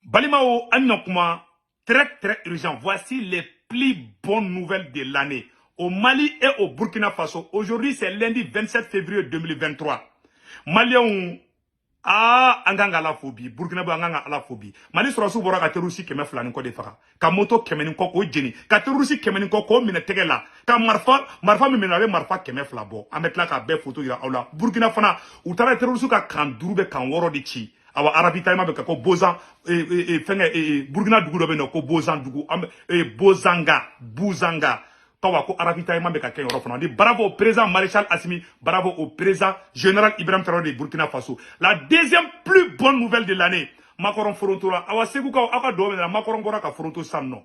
Balimaw, an ɲɔ kuma très très urgent. Voici les plus bonnes nouvelles de l'année. Au Mali et au Burkina Faso. Aujourd'hui, c'est lundi 27 février 2023. Maliens, ah, an kan ka Ala fo bi. Burkina bɛ, an kan ka Ala fo bi. Mali sɔrɔsiw bɔra ka terroriste 200 ni kɔ de faga, ka moto 100 ni kɔ k'o jeni, ka terroriste 100 ni kɔ k'o minɛ tɛgɛ la, ka marifa, marifa min minɛ, a bɛ marifa 200 bɔ. An bɛ tila k'a bɛɛ photo yira aw la. Burkina fana, u taara terroriste ka camp duuru bɛ camp wɔɔrɔ de ci. Awa, ravitaillement bɛ kɛ ko Bozan, fɛnkɛ, Burkina dugu dɔ bɛ yen nɔ ko Bozan dugu, an bɛ Bozanga, Buzanga kawa, ko ravitaillement bɛ ka kɛ yɔrɔ fana. Di bravo au président maréchal Assimi, bravo au président général Ibrahim Traoré de Burkina Faso. La deuxième plus bonne nouvelle de l'année, Macron forontora. Awa, Segukaw, aw ka dugawu minɛ. Macron bɔra ka foronto sisan nɔ.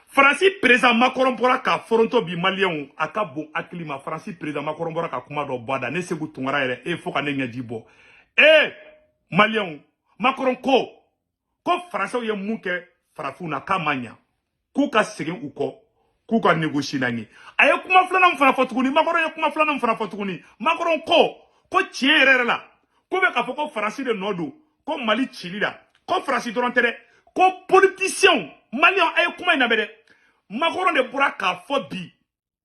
Faransi président Macron bɔra ka foronto bi. Maliyɛnw, a ka bon hakili ma. Faransi président Macron bɔra ka kuma dɔ bɔ a da. Ne Segu Tunkara yɛrɛ e fo ka ne ɲɛji bɔ. E Maliyɛnw, Macron ko ko Faransɛw ye mun kɛ farafinw na, k'a ma ɲa, k'u ka segin u kɔ, k'u ka négocier n'an ye. A ye kuma filanan min fana fɔ tuguni, Macron ye kuma filanan min fana fɔ tuguni, Macron ko ko tiɲɛ yɛrɛ yɛrɛ la, ko bɛ k'a fɔ ko Faransi de nɔ don ko Mali cili la, ko Faransi dɔrɔn tɛ dɛ, ko politiciens. Maliyɛnw, a ye kuma in lamɛn dɛ. Macron de bɔra k'a fɔ bi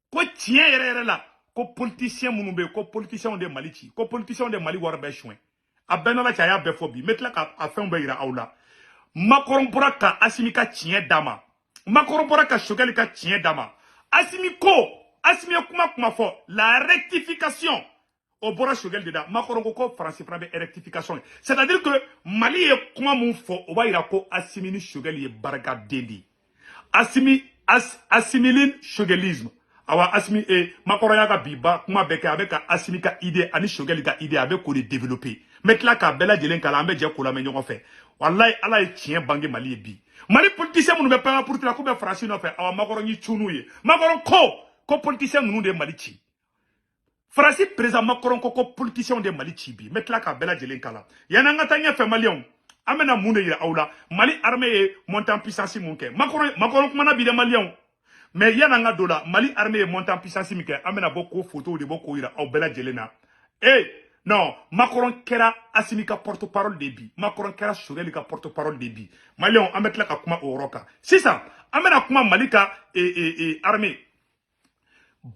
ko tiɲɛ yɛrɛ yɛrɛ la, ko politicien minnu bɛ yen, ko politiciens de Mali ci, ko politiciens de Mali wari bɛɛ suɲɛ. A bɛɛ n'Ala cɛ, a y'a bɛɛ fɔ bi. N bɛ tila ka a fɛnw bɛɛ yira aw la. Macron bɔra ka Asimi ka tiɲɛ d'a ma. Macron bɔra ka Choguel ka tiɲɛ d'a ma. Asimi ko, Asimi ye kuma kuma fɔ, la rectification, o bɔra Choguel de da. Macron ko ko Faransi fana bɛ rectification ye, c'est à dire que Mali ye kuma mun fɔ, o b'a yira ko Asimi ni Choguel ye barikaden de ye. Asimi as, assimiline choguelisme. Awa, Asimi e Macron y'a ka bi ba kuma bɛɛ kɛ, a bɛ ka Asimi ka idée ani Choguel ka idée, a bɛ k'o de développer. N bɛ tila k'a bɛɛ lajɛlen kalan, an bɛ jɛ k'o lamɛn ɲɔgɔn fɛ. Walayi, Ala ye tiɲɛ bange Mali ye bi. Mali politicien minnu bɛ panga puruti la k'u bɛ Faransi nɔfɛ, awa, Macron y'i cun n'u ye. Macron ko ko politicien ninnu de ye Mali ci. Faransi président Macron ko ko politicien de Mali ci bi. N bɛ tila k'a bɛɛ lajɛlen kalan. Yanni an ka taa ɲɛfɛ, Maliyɛnw, an bɛna mun de yira aw la? Mali armée ye montée en puissance mun kɛ? Macron, Macron kumana bi dɛ, Maliyɛnw. Mais yanni an ka don la, Mali armée ye montée en puissance min kɛ, an bɛna bɔ k'o photo de bɔ k'o yira aw bɛɛ lajɛlen na. Eh non, Macron kɛra Assimi ka porte parole de bi. Macron kɛra Choguel ka porte parole de bi. Maliyɛnw, an bɛ tila ka kuma o yɔrɔ kan. Sisan an bɛna kuma Mali ka armée.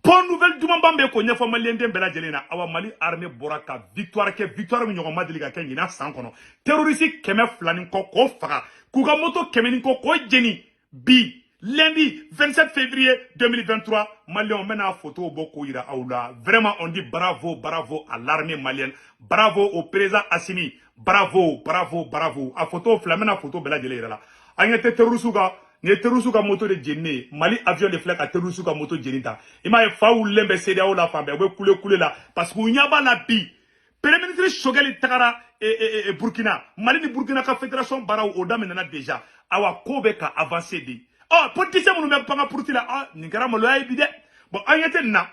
Bonne nouvelle dumanba bɛ k'o ɲɛfɔ maliyɛnden bɛɛ lajɛlen na. Awa, Mali armée bɔra ka victoire kɛ, victoire min ɲɔgɔn ma deli ka kɛ ɲinan san kɔnɔ. Terroriste 200 ni kɔ k'o faga, k'u ka moto 100 ni kɔ k'o jeni bi lundi 27 février 2023. Maliyɛnw, n bɛna photo bɔ k'o yira aw la. Vraiment, on dit bravo, bravo à l'armée malienne, bravo au président Assimi, bravo, bravo, bravo. A photo filɛ, n bɛna photo bɛɛ lajɛlen yira la. An ɲɛ tɛ terroriste ka, nin ye terroriste ka moto de jeninen ye. Mali avion de filɛ ka terroriste ka moto jeni ta. I m'a ye, fa wulilen bɛ CEDEAO la fan bɛɛ, u bɛ kule kule la parce que u ɲɛ b'a la bi. Premier ministre Choguel tagara Burkina. Mali ni Burkina ka fédération baaraw o daminɛna déjà. Awa, ko bɛ ka avancer de. Ɔ, politicien minnu bɛ panga puruti la, ah, nin kɛra maloya ye bi dɛ. Bon, an ɲɛ tɛ nin na,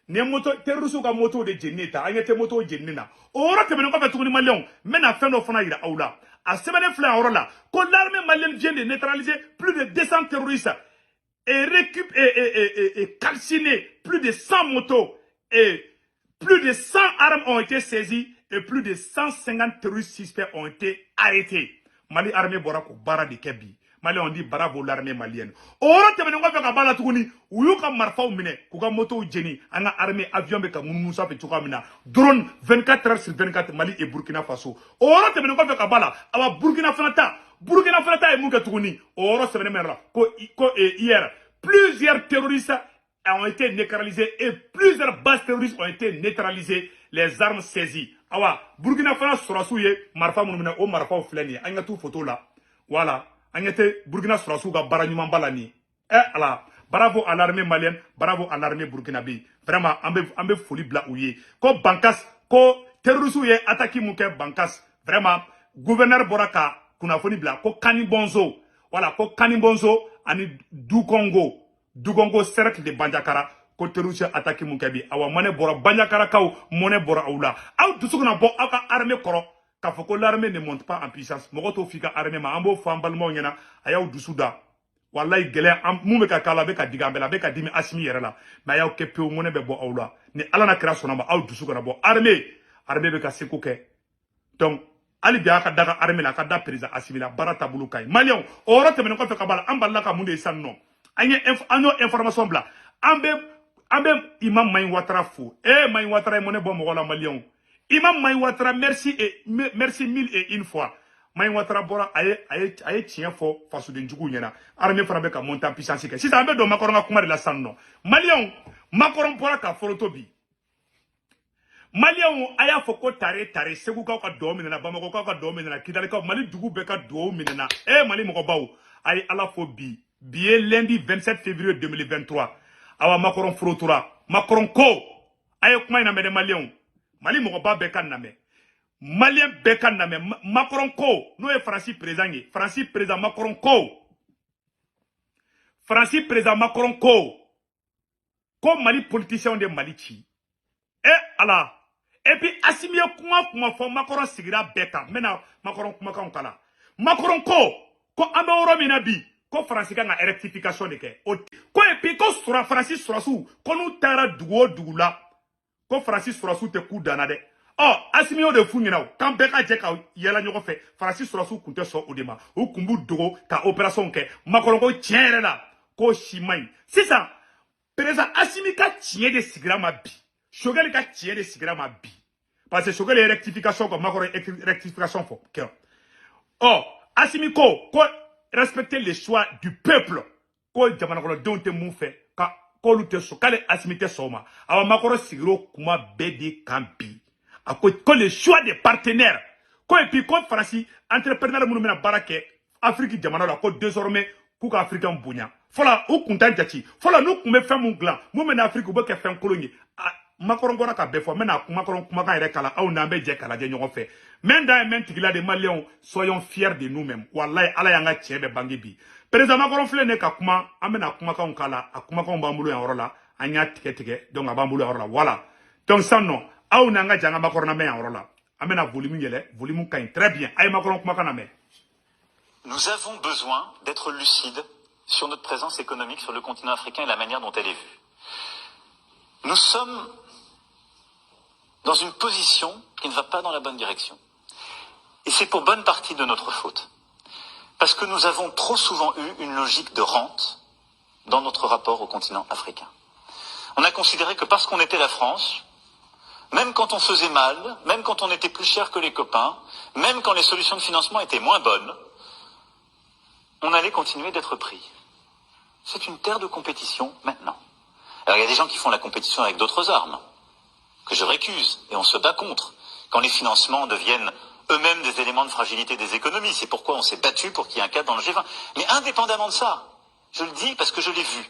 nin ye moto, terroriste ka moto de jeninen ta. An ɲɛ tɛ moto jeninen na. O yɔrɔ tɛmɛnen kɔfɛ tuguni, Maliyɛnw, n bɛna fɛn dɔ fana yira aw la. A sɛbɛnnen filɛ a yɔrɔ la ko l'armée malienne vient de neutraliser plus de 200 terroristes et récup et calciner plus de 100 motos et plus de 100 armes ont été saisies et plus de 150 terroristes suspects ont été arrêtés. Mali armée bɔra k'o baara de kɛ bi. Mali, on dit bravo l'armée malienne. O yɔrɔ tɛmɛnen kɔfɛ ka b'a la tuguni, u y'u ka marifaw minɛ k'u ka motow jeni. An ka armée avion bɛ ka munumunu sanfɛ cogoya min na, drone 24 heures sur 24, Mali et Burkina Faso. O yɔrɔ tɛmɛnen kɔfɛ ka b'a la, awa, Burkina fana ta, Burkina fana ta ye mun kɛ tuguni? O yɔrɔ sɛbɛnnen bɛ la ko hier, plusieurs terroristes ont été neutralisés et plusieurs bases terroristes ont été neutralisées, les armes saisies. Awa, Burkina fana sɔrɔsiw ye marifa minnu minɛ, o marifaw filɛ nin ye. An ka t'u photo la. Voilà, an ɲɛ tɛ Burkina sɔrɔsiw ka baara ɲumanba la nin ye. Eh Ala, bravo à l'armée malienne, bravo à l'armée burkinabé. Vraiment, an bɛ foli bila u ye. Ko Bankas, ko terroristes ye attaque mun kɛ Bankas, vraiment, gouverneur bɔra ka kunnafoni bila ko Kanibonzo, voilà, ko Kanibonzo ani Dukongo, Dukongo cercle de Bandiagara, ko terroriste attaque mun kɛ bi. Awa, mɔnɛ bɔra Bandiagarakaw, mɔnɛ bɔra aw la. Aw dusu kana bɔ aw ka armée kɔrɔ k'a fɔ ko l'armée ne monte pas en puissance. Mɔgɔ t'o f'i ka armée ma. An b'o fɔ an balimaw ɲɛna, a y'aw dusu da. Walayi, gɛlɛya mun bɛ ka k'a la, a bɛ ka digi an bɛɛ la, a bɛ ka dimi Asimi yɛrɛ la, mais a y'aw kɛ pewu, mɔnɛ bɛ bɔ aw la. Ni Ala na kira sɔnna ma, aw dusu kana bɔ armée, armée bɛ ka seko kɛ. Donc Hali bi a ka da ka armée la, a ka da président Assimi la, baara taabolo ka ɲi. Maliyɛnw, o yɔrɔ tɛmɛnen kɔfɛ ka b'a la, an balila ka mun de ye sisan nɔ? An ye an y'o information bila. An bɛ Imam Mayi Ouattara fo. Eh, Mayi Ouattara ye mɔnɛ bɔ mɔgɔ la. Maliyɛnw, Imam Mayi Ouattara, merci et merci mille et une fois. Mayi Ouattara bɔra, a ye tiɲɛ fɔ fasoden juguw ɲɛna. Armée fana bɛ ka monter en puissance kɛ. Sisan an bɛ don Macron ka kuma de la sisan nɔ. Maliyɛnw, Macron bɔra ka foroto bi. Maliyɛnw, a y'a fɔ ko tare tare, Segukaw ka duwawu minɛna, Bamakɔkaw ka duwawu minɛna, Kidalikaw, Mali dugu bɛɛ ka duwawu minɛna. E Mali mɔgɔbaw, a ye Ala fo bi. Bi ye lundi 27 février 2023. Awa, Macron forotora. Macron ko, a ye kuma in lamɛn dɛ. Maliyɛnw, Mali mɔgɔba bɛɛ ka lamɛn, Maliyɛn bɛɛ ka lamɛn. Macron ko, n'o ye Faransi président ye, Faransi président Macron ko, Faransi président Macron ko Mali politiciens de Mali ci. E Ala! Et puis Assimi ye kuma fɔ, Macron sigira bɛɛ kan. N bɛna Macron kumakanw kala. Macron ko an bɛ yɔrɔ min na bi, ko Faransi kan ka rectification de kɛ o ko. Et puis ko sɔrɔ Faransi sɔrɔsiw ko n'u taara dugu o dugu la, ko Faransi sɔrɔsiw tɛ k'u danna dɛ. Ɔ, Assimi y'o de f'u ɲɛna o, k'an bɛɛ ka jɛ ka yɛlɛ ɲɔgɔn fɛ. Faransi sɔrɔsiw kun tɛ sɔn o de ma, u kun b'u dogo ka opération kɛ. Macron ko tiɲɛ yɛrɛ la, k'o si man ɲi. Sisan président Assimi ka tiɲɛ de sigira ma bi, Choguel ka tiɲɛ de sigira ma bi, parce que Choguel ye rectification kɔ, Macron ye rectification fɔ kɛ. Ɔ, Assimi ko respecter les choix du peuple, ko jamana kɔnɔdenw tɛ mun fɛ ka k'olu tɛ sɔn, k'ale Assimi tɛ sɔn o ma. Awa, Macron sigira o kuma bɛɛ de kan bi. A ko les choix des partenaires, ko et puis ko Faransi entrepreneur minnu bɛna baara kɛ Afiriki jamana la, ko désormais k'u ka Africain bonya. Fɔlɔ u kun t'a jate, fɔlɔ n'u kun bɛ fɛn mun dilan, mun bɛ na Afiriki, u bɛ kɛ fɛn kolon ye. Macron bɔra ka bɛɛ fɔ. N bɛna Macron kumakan yɛrɛ kalan, aw n'an bɛ jɛ k'a lajɛ ɲɔgɔn fɛ. Mɛ dan ye mɛn tigila de. Maliyɛnw, soyons fiers de nous-mêmes. Walayi, Ala y'an ka tiɲɛ bɛɛ bange bi. Président Macron filɛ nin ye ka kuma. An bɛna kumakanw k'a la. A kumakanw b'an bolo yan yɔrɔ la, an y'a tigɛ tigɛ, donc a b'an bolo yan yɔrɔ la. Voilà, donc sisan nɔ, aw n'an ka jan ka Macron lamɛn yan yɔrɔ la. An bɛna volume yɛlɛ, volume ka ɲi très bien. A ye Macron kumakan lamɛn. Nous avons besoin d'être lucides sur notre présence économique sur le continent africain et la manière dont elle est vue. Nous sommes dans une position qui ne va pas dans la bonne direction. Et c'est pour bonne partie de notre faute. Parce que nous avons trop souvent eu une logique de rente dans notre rapport au continent africain. On a considéré que parce qu'on était la France, même quand on faisait mal, même quand on était plus cher que les copains, même quand les solutions de financement étaient moins bonnes, on allait continuer d'être pris. C'est une terre de compétition maintenant. Alors il y a des gens qui font la compétition avec d'autres armes, que je récuse, et on se bat contre, quand les financements deviennent eux-mêmes des éléments de fragilité des économies. C'est pourquoi on s'est battu pour qu'il y ait un cadre dans le G20. Mais indépendamment de ça, je le dis parce que je l'ai vu,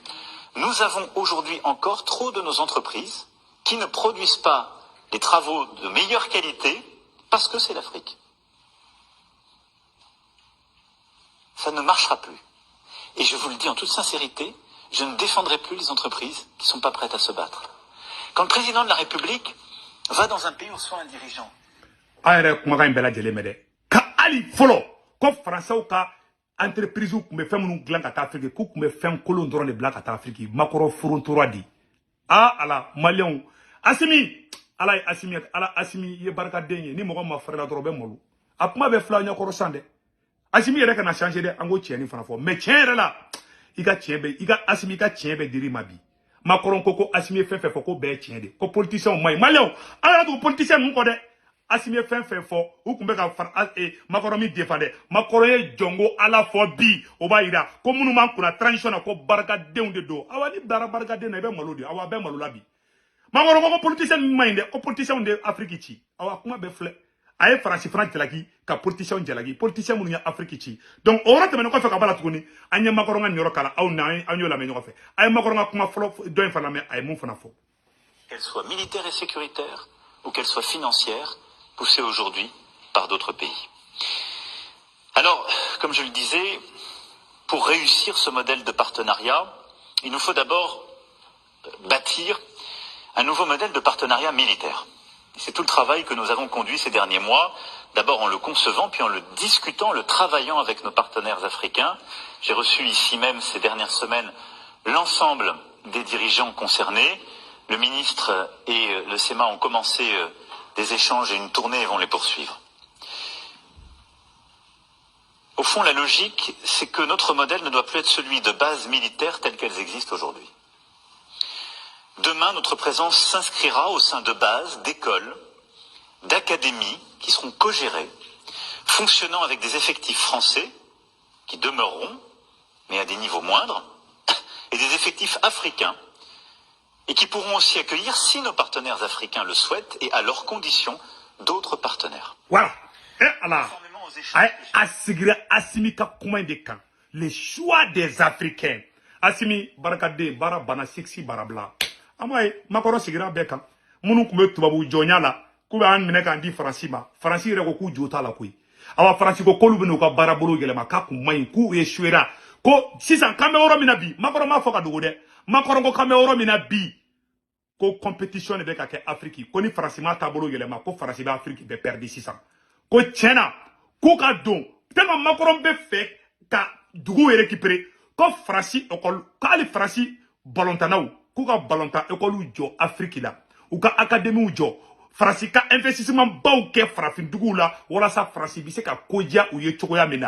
nous avons aujourd'hui encore trop de nos entreprises qui ne produisent pas les travaux de meilleure qualité parce que c'est l'Afrique. Ça ne marchera plus. Et je vous le dis en toute sincérité, je ne défendrai plus les entreprises qui ne sont pas prêtes à se battre. Quand le président de la République va dans un pays où soit un dirigeant, A yɛrɛ kumakan in bɛɛ lajɛlen mɛn dɛ, ka hali fɔlɔ ko Faransɛw ka entreprise tun bɛ fɛn minnu dilan ka taa Afiriki, k'u tun bɛ fɛn kolon dɔrɔn de bila ka taa Afiriki. Macron forontora di. A Ala, Maliyɛnw, Assimi, Ala ye Assimi, Ala, Assimi ye barikaden ye. Ni mɔgɔ ma fɛrɛ la dɔrɔn, o bɛ malo. A kuma bɛ fila ɲɛkɔrɔ san dɛ. Assimi yɛrɛ kana changer dɛ, an ko tiɲɛni fana fɔ. Mais tiɲɛ yɛrɛ la, i ka tiɲɛ bɛ i ka Assimi, i ka tiɲɛ bɛ dir'i ma bi. Macron ko Assimi ye fɛn fɛn fɔ, ko bɛɛ ye tiɲɛ de, ko politiciens ma ɲi. Maliyɛnw, ala y'a tugu politicien ninnu kɔ dɛ. Assimi ye fɛn fɛn fɔ, u tun bɛ ka fara Macron min defa dɛ. Macron ye jɔnko Ala fɔ bi, o b'a yira ko minnu b'an kunna transition na, ko barikadenw de don. Awa, ni bilara barikaden na, i bɛ malo de. Awa, a bɛɛ malo la bi. Macron ko politicien ninnu ma ɲi dɛ, ko politiciens de Afrique ci. Awa, kuma bɛɛ filɛ. A ye Faransi fana jalaki, ka politicien jalaki, politicien minnu ye Afrique ci. Donc o yɔrɔ tɛmɛnen kɔfɛ ka b'a la tuguni, an ye Macron ka nin yɔrɔ kala, aw na an y'o lamɛn ɲɔgɔn fɛ. A ye Macron ka kuma fɔlɔ dɔ in fana lamɛn, a ye mun fana fɔ. Qu'elle soit militaire et sécuritaire ou qu'elle soit financière, poussée aujourd'hui par d'autres pays. Alors, comme je le disais, pour réussir ce modèle de partenariat, il nous faut d'abord bâtir un nouveau modèle de partenariat militaire. C'est tout le travail que nous avons conduit ces derniers mois, d'abord en le concevant, puis en le discutant, le travaillant avec nos partenaires africains. J'ai reçu ici même ces dernières semaines l'ensemble des dirigeants concernés. Le ministre et le SEMA ont commencé des échanges et une tournée et vont les poursuivre. Au fond, la logique, c'est que notre modèle ne doit plus être celui de bases militaires telles qu'elles existent aujourd'hui. Demain, notre présence s'inscrira au sein de bases, d'écoles, d'académies qui seront cogérées, fonctionnant avec des effectifs français qui demeureront, mais à des niveaux moindres, et des effectifs africains, et qui pourront aussi accueillir, si nos partenaires africains le souhaitent, et à leurs conditions, d'autres partenaires. Voilà. Eh Ala. Conformément aux échanges A sigira Assimi ka kuma in de kan. Le choix des Africains. Assimi barakaden baara banna sexy barabila. An b'a ye Macron sigira bɛɛ kan. Minnu tun bɛ tubabu jɔnya la k'u b'an minɛ k'an di Faransi ma. Faransi yɛrɛ ko k'u jo t'a la koyi. Awa Faransi ko k'olu bɛn'u ka baarabolo yɛlɛma k'a kun man ɲi k'u échouera. Ko sisan k'an bɛ yɔrɔ min na bi Macron m'a fɔ ka dogo dɛ. Macron ko k'an bɛ yɔrɔ min na bi ko compétition de bɛ ka kɛ Afrique ko ni Faransi ma taabolo yɛlɛma ko Faransi bɛ Afrique bɛɛ perdi sisan. Ko tiɲɛ na k'u ka don tellement Macron bɛ fɛ ka dugu récupérer ko Faransi école k'ale Faransi balontannaw k'u ka balontan école jɔ Afrique la u ka académie jɔ Faransi ka investissement baw kɛ farafin duguw la walasa Faransi bɛ se ka ko diya u ye cogoya min na.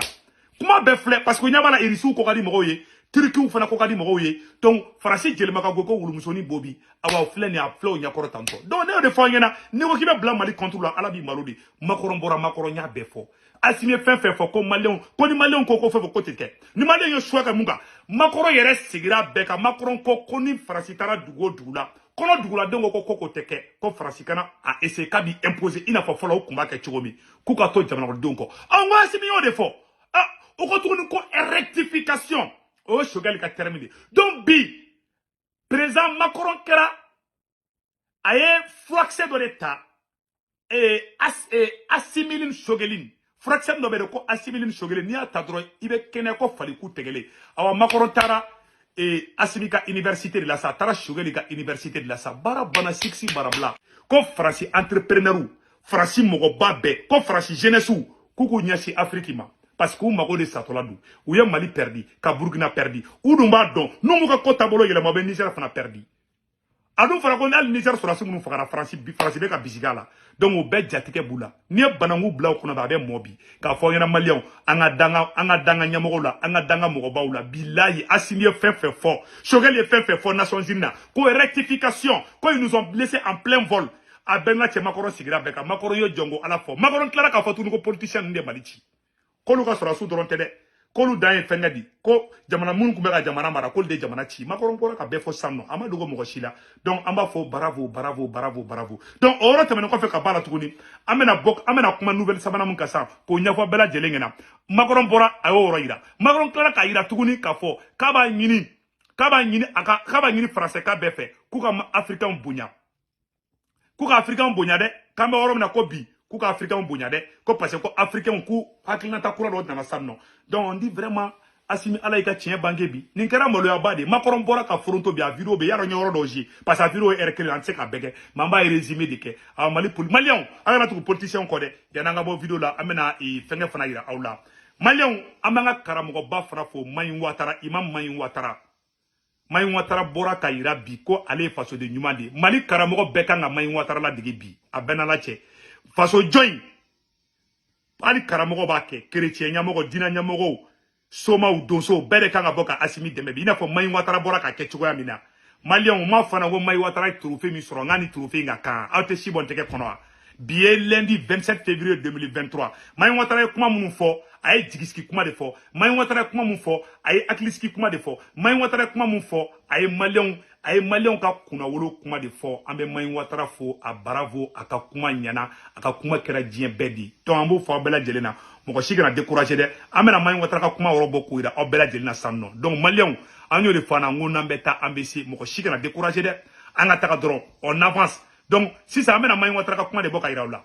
Kuma bɛɛ filɛ parce que ɲɛ b'a la Irisiw ko ka di mɔgɔw ye, Turikiw fana ko ka di mɔgɔw ye. Donc Faransi jɛlɛma ka go ko wulumusonin bo bi awa o filɛ nin ye a filɛ o ɲɛkɔrɔ tantɔ. Donc ne y'o de fɔ aw ɲɛna n'i ko k'i bɛ bila Mali contre la Ala b'i malo de. Macron bɔra Macron y'a bɛɛ fɔ. Assimi ye fɛn fɛn fɔ ko maliyɛnw ko ni maliyɛnw ko ko fɛn fɛn ko tɛ kɛ ni maliyɛnw ye choix kɛ mun kan Macron yɛrɛ sigira bɛɛ kan. Macron ko ko ni Faransi taara dugu o dugu la kɔnɔ duguladenw ko ko ko tɛ kɛ ko Faransi kana a essayer k'a b'i imposer i n'a fɔ fɔlɔ u tun b'a kɛ cogo min k'u ka to jamana kɔnɔdenw kɔ. Ɔ n ko Assimi y'o de fɔ. Ah o ko tuguni ko rectification o ye Choguel ka terme de. Donc bi président Macron kɛra a ye furakisɛ dɔ de ta asimiline Chogueline furakisɛ dɔ bɛ yen ko asimiline Chogueline n'i y'a ta dɔrɔn i bɛ kɛnɛ ko faliku tɛgɛlen. Awa Macron taara Assimi ka université de la sa a taara Choguel ka université de la sa baara banna siksi barabila ko Faransi entrepreneur Faransi mɔgɔba bɛɛ ko Faransi jeunesse k'u k'u ɲɛsin Afrique ma parce que u mago de satɔla don. U ye Mali perdi ka Burkina perdi u dun b'a dɔn n'u m'u ka ko taabolo yɛlɛma u bɛ Niger fana perdi. A dun fɔra ko hali Niger sɔrɔdasi minnu fagara Faransi Faransi bɛ ka bisigi a la. Donc o bɛɛ jatigɛ b'u la. N'i ye bananku bila u kɔnɔ a bɛ mɔ bi k'a fɔ aw ɲɛna maliyɛnw an ka danga an ka danga ɲɛmɔgɔw la an ka danga mɔgɔbaw la. Bilahi Assimi ye fɛn fɛn fɔ Choguel ye fɛn fɛn fɔ Nations Unies na ko rectification ko ils nous ont laissé en plein vol. A bɛɛ n ka cɛ Macron sigira bɛɛ kan. Macron ye jɔnko Ala fɔ. Macron tilara k'a fɔ tuguni ko politicien ninnu de ye Mali ci k'olu ka sɔrɔdasiw dɔrɔn tɛ dɛ k'olu dan ye fɛnkɛ di ko jamana minnu tun bɛ ka jamana mara k'olu de ye jamana ci. Macron bɔra ka bɛɛ fɔ sisan nɔ a ma dogo mɔgɔ si la. Donc an b'a fɔ bravo bravo bravo bravo. Donc o yɔrɔ tɛmɛnen kɔfɛ ka ba la tuguni an bɛna bɔ an bɛna kuma nouvelle sabanan mun kan sisan k'o ɲɛfɔ bɛɛ lajɛlen ɲɛna. Macron bɔra a y'o yɔrɔ yira. Macron tilara k'a yira tuguni k'a fɔ k'a b'a ɲini a ka k'a b'a ɲini français ka bɛɛ fɛ k'u ka africain bonya k'u ka africain bonya dɛ k'an bɛ yɔrɔ min na ko bi k'u ka africain bonya dɛ ko parce que ko africain k'u hakilinata kura dɔ nana sisan nɔ. Donc on dit vraiment Assimi Ala y'i ka tiɲɛ bange bi nin kɛra maloyaba de ye. Macron bɔra ka foronto bi a vidéo bɛ yarɔ n ye yɔrɔ dɔw ji parce que a vidéo ye heure kelen an tɛ se ka bɛɛ kɛ mais an b'a résumé de kɛ. A Mali poli maliyɛnw an kana tugu politicien kɔ dɛ. Yanni an ka bɔ vidéo la an bɛna fɛnkɛ fana yira aw la. Maliyɛnw an b'an ka karamɔgɔba fana fo Mahin Ouattara Imam Mahin Ouattara. Mahin Ouattara bɔra ka yira bi ko ale ye fasoden ɲuman de ye. Mali karamɔgɔ bɛɛ kan ka Mahin Ouattara ladege bi a bɛɛ n'Ala cɛ faso jɔn in hali karamɔgɔ b'a kɛ kerecɛn ɲɛmɔgɔ diinɛ ɲɛmɔgɔw somaw donsow bɛɛ de kan ka bɔ ka Assimi dɛmɛ bi i n'a fɔ Mahin Ouattara bɔra ka kɛ cogoya min na. Maliyɛnw m'a fana ko Mahin Ouattara ye trophée min sɔrɔ n k'a ni trophée in ka kan aw tɛ si bɔ n tɛgɛ kɔnɔ wa. Bi ye lundi 27 février 2023. Mahin Ouattara ye kuma minnu fɔ a ye jigisigi kuma de fɔ. Mahin Ouattara ye kuma mun fɔ a ye hakilisigi kuma de fɔ. Mahin Ouattara ye kuma mun fɔ a ye maliyɛnw ka kunnawolo kuma de fɔ. An bɛ Mahin Ouattara fo a bravo a ka kuma ɲɛna a ka kuma kɛra diɲɛ bɛɛ di. Donc an b'o fɔ aw bɛɛ lajɛlen na mɔgɔ si kana décourager dɛ. An bɛna Mahin Ouattara ka kuma yɔrɔ bɔ k'o yira aw bɛɛ lajɛlen na sisan nɔ. Donc maliyɛnw an y'o de fɔ an na n ko n'an bɛ taa an bɛ se mɔgɔ si kana décourager dɛ an ka taga dɔrɔn on avance. Donc sisan an bɛna Mahin Ouattara ka kuma de bɔ ka yira aw la.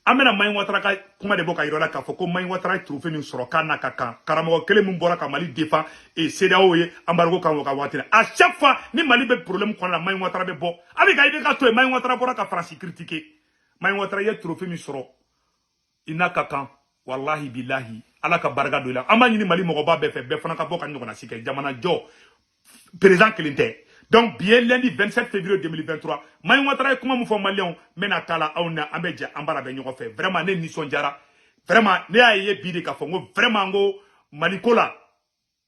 An bɛna Mahin Ouattara ka kuma de bɔ ka yira la k'a fɔ ko Mahin Ouattara ye trophée min sɔrɔ k'a n'a ka kan karamɔgɔ kelen min bɔra ka Mali défend et CEDEAO ye embargo kan o ka waati la. À chaque fois ni Mali bɛ problème kɔnɔ la Mahin Ouattara bɛ bɔ a bɛ ka i bɛ ka to yen. Mahin Ouattara bɔra ka Faransi critiquer. Mahin Ouattara ye trophée min sɔrɔ i n'a ka kan wallahi bilahi Ala ka barika don i la. An b'a ɲini Mali mɔgɔba bɛɛ fɛ bɛɛ fana ka bɔ ka ɲɔgɔnna si kɛ jamana jɔ président kelen tɛ. Donc bi ye lundi 27 février 2023. Mahin Ouattara ye kuma min fɔ maliyɛnw n bɛna k'a la aw na an bɛ jɛ an baara bɛ ɲɔgɔn fɛ. Vraiment ne nisɔndiyara. Vraiment ne y'a ye bi de k'a fɔ n ko vraiment n ko Mali ko la,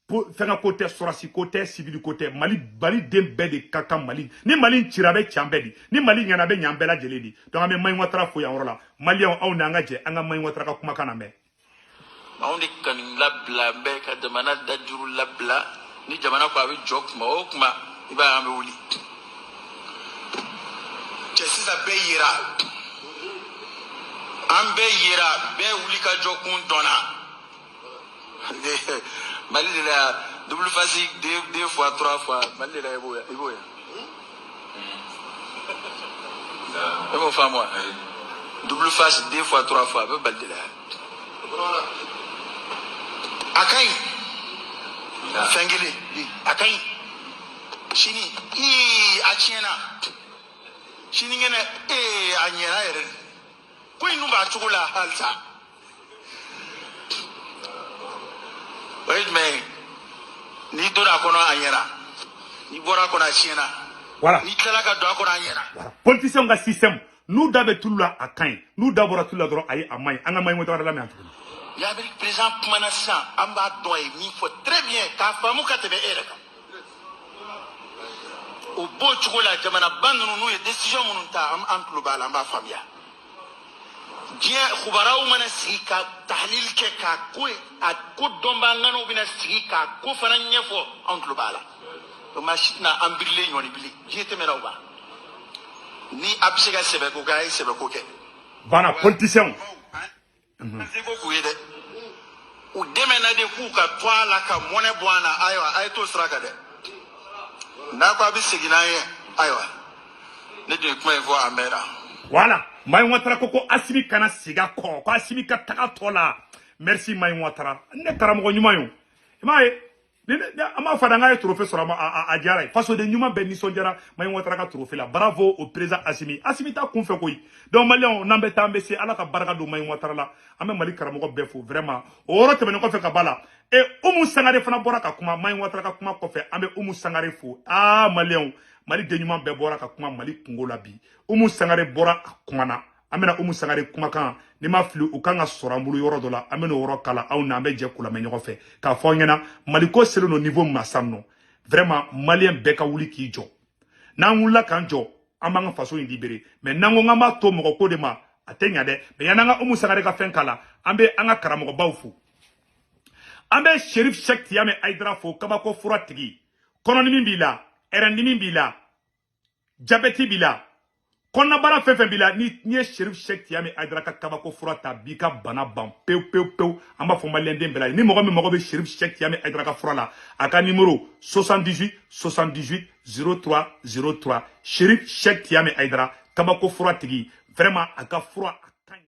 fɛngɛ ko tɛ, sɔrɔsi ko tɛ, civil ko tɛ, Mali Mali den bɛɛ de ka kan. Mali ni Mali cira, a bɛ ci an bɛɛ de. Ni Mali ɲɛna, a bɛ ɲɛ an bɛɛ lajɛlen de. Donc an bɛ Mayi Watara fo yan yɔrɔ la. Maliyɛnw, aw n'an ka jɛ an ka Mayi Watara ka kumakan lamɛn. Anw de ka nin labila, n bɛ ka jamana dajuru labila. Ni jamana ko a bɛ jɔ kuma o kuma, i b'a ye an bɛ wuli. Cɛ, sisan bɛɛ yera, an bɛɛ yera, bɛɛ wuli ka jɔ kun dɔnna. Mali de la yan, double face deux, deux fois, trois fois, Mali de la, i b'o ye, i b'o ye. E m'o faamu wa? Double face deux fois, trois fois, a bɛ Mali de la yan. A ka ɲi fɛn kelen, a ka ɲi sini, ii, a tiɲɛna, sinikɛnɛ, ee, a ɲɛna yɛrɛ de. Ko in dun b'a cogo la halisa. O ye jumɛn ye? N'i donna a kɔnɔ, a ɲɛna. N'i bɔra a kɔnɔ, a tiɲɛna. Voilà. N'i tilala ka don a kɔnɔ, a ɲɛna. Voilà. Politiciens ka système, n'u da bɛ tulu la, a ka ɲi. N'u da bɔra tulu la dɔrɔn, ayi, a man ɲi. An ka Mayi Watara lamɛn tuguni. Y'Amérique président kumana sisan, an b'a dɔn a ye min fɔ très bien k'a faamu ka tɛmɛ e yɛrɛ kan. O b'o cogo la, jamanaba ninnu n'u ye décision minnu ta, an tulo b'a la, an b'a faamuya. Diɲɛ kubaraw mana sigi ka tahlil kɛ, k'a ko a ko dɔnbaa ŋanaw bɛna sigi k'a ko fana ɲɛfɔ, anw tulo b'a la. Donc maa si tɛna an birilen ɲɔni bilen. Diɲɛ tɛmɛna o kan. Ni a bɛ se ka sɛbɛko kɛ, a ye sɛbɛko kɛ. Voilà, politiciens. An seko k'u ye dɛ. U dɛmɛna de k'u ka to a la ka mɔnɛ bɔ an na. Ayiwa, a ye t'o sira kan dɛ. N'a ko a bɛ segin n'an ye, ayiwa, ne dun ye kuma in fɔ a mɛnna. Voilà. Mayi Watara ko ko Assimi kana segin a kɔ, ko Assimi ka taga tɔ la. Merci Mayi Watara. Ne karamɔgɔ ɲuman ye o. I m'a ye, ni an b'a fɔ an k'a ye trophée sɔrɔ, a ma a diyara ye. Fasoden ɲuman bɛɛ nisɔndiyara Mayi Watara ka trophée la. Bravo au président Assimi. Assimi t'a kun fɛ koyi. Donc Maliyɛnw, n'an bɛ taa, an bɛ se. Ala ka barika don Mayi Watara la. An bɛ Mali karamɔgɔ bɛɛ fo vraiment. O yɔrɔ tɛmɛnen kɔfɛ ka ba la. E Umu Sangare fana bɔra ka kuma Mayi Watara ka kuma kɔfɛ. An bɛ Umu Sangare fo. Aa Maliyɛnw, Mali den ɲuman bɛɛ bɔra ka kuma Mali kungo la bi. Umu Sangare bɔra a kuma na. An bɛna Umu Sangare kumakan, ni ma fili, u kan ka sɔrɔ an bolo yɔrɔ dɔ la. An bɛna o yɔrɔ kala aw n'an bɛ jɛ k'u lamɛn ɲɔgɔn fɛ k'a fɔ aw ɲɛna Mali ko selen don niveau min ma sisan nɔ. Vraiment Maliyɛn bɛɛ ka wuli k'i jɔ. N'an wulila k'an jɔ, an b'an ka faso in libérer. Mais n'an ko k'an b'a to mɔgɔ ko de ma, a tɛ ɲa dɛ. Mais yan'an ka Umu Sangare ka fɛn k'a la, an bɛ an ka karamɔgɔbaw fo. An bɛ Cherif Cheick Tiyame Aïdara fo, kabako fura tigi. Kɔnɔdimi b'i la, ɛrɛndimi b'i la, jabɛti b'i la, kɔnɔnabana fɛn fɛn b'i la, ni ye Cherif Cheick Tiyame Aïdara ka kabako fura ta, b'i ka bana ban pewu pewu pewu. An b'a fɔ maliyɛnden bɛɛ la, ni mɔgɔ min mago bɛ Cherif Cheick Tiyame Aïdara ka fura la, a ka numéro 78 78 03 03. Cherif Cheick Tiyame Aïdara, kabako fura tigi, vraiment a ka fura a